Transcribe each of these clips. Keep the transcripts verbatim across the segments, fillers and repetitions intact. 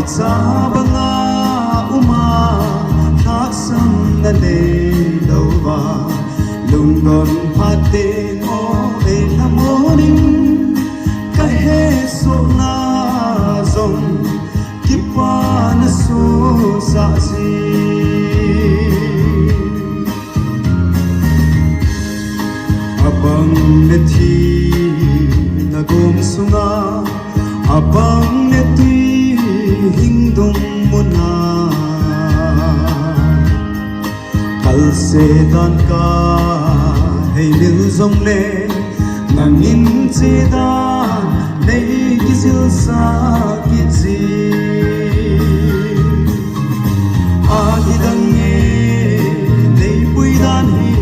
Cha banga uma, lhahsamna neilouva, lungdon phat teng o, eilhamon in, kahesohna jong kipana sosah jin. Abang le thina gom sunga, abang le twi hing dung muna, kalse dan kahei lil jongle, nangin che dan nei kijilsah kit jin. Akidang e, neipui dan hi,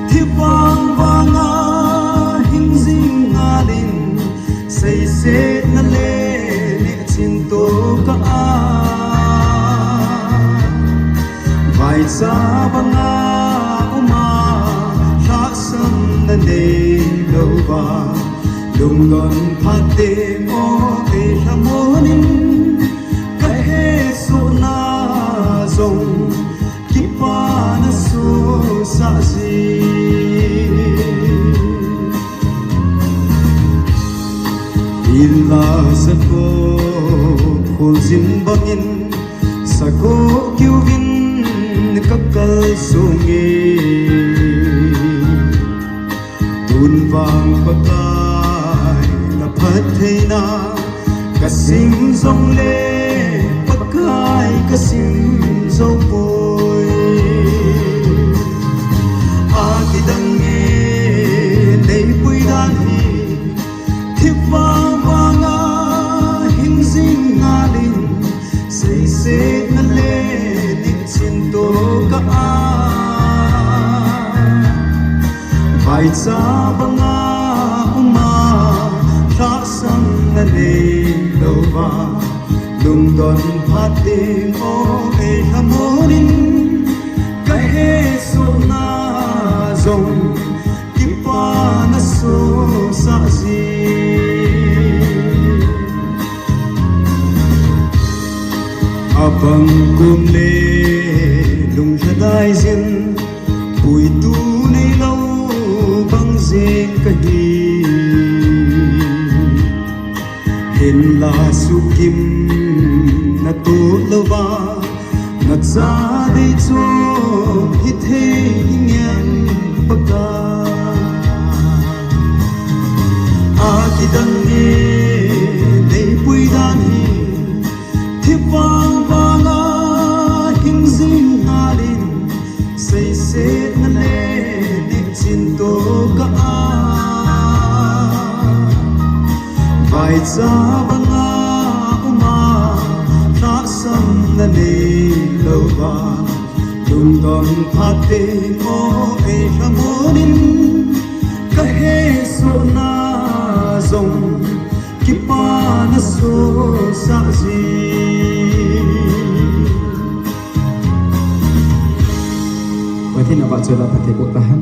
thipang vanga hing jing ngal in, seisetna le nehchin toh kah a, vaicha banga uma, lhahsamna neilouva, lungdon phat teng o, eilhamon in, kahesohna jong kipana sosah jin. Hinla sakop kholjin bangin, sakop kiuvin kakalsong e. Tun vang Pakai naphattheina kasim jongle, Pakai kasim joupoi. Akidang e, neipui dan hi, thipang vanga hing jing ngal in, seisetna le nehchin toh kah a, vaicha banga uma, lhahsamna neilouva, lungdon phat teng o, eilhamon in, kahesohna jong kipana sosah jin. Abang kom le lunglhadai jin, puitu neilou bang jeng kahi. Hinla sukimna toh louva, nacha dei chom hithei ding em Pakai. Akidang e, neipui dan hi, thipang vanga hing jing ngal in, seisetna le nehchin toh kah a, vaicha banga uma, lhahsamna neilouva, lungdon phat teng o, eilhamon in, kahesohna jong kipana sosah jin. Pathen avahchoi, phatthei boh tahen.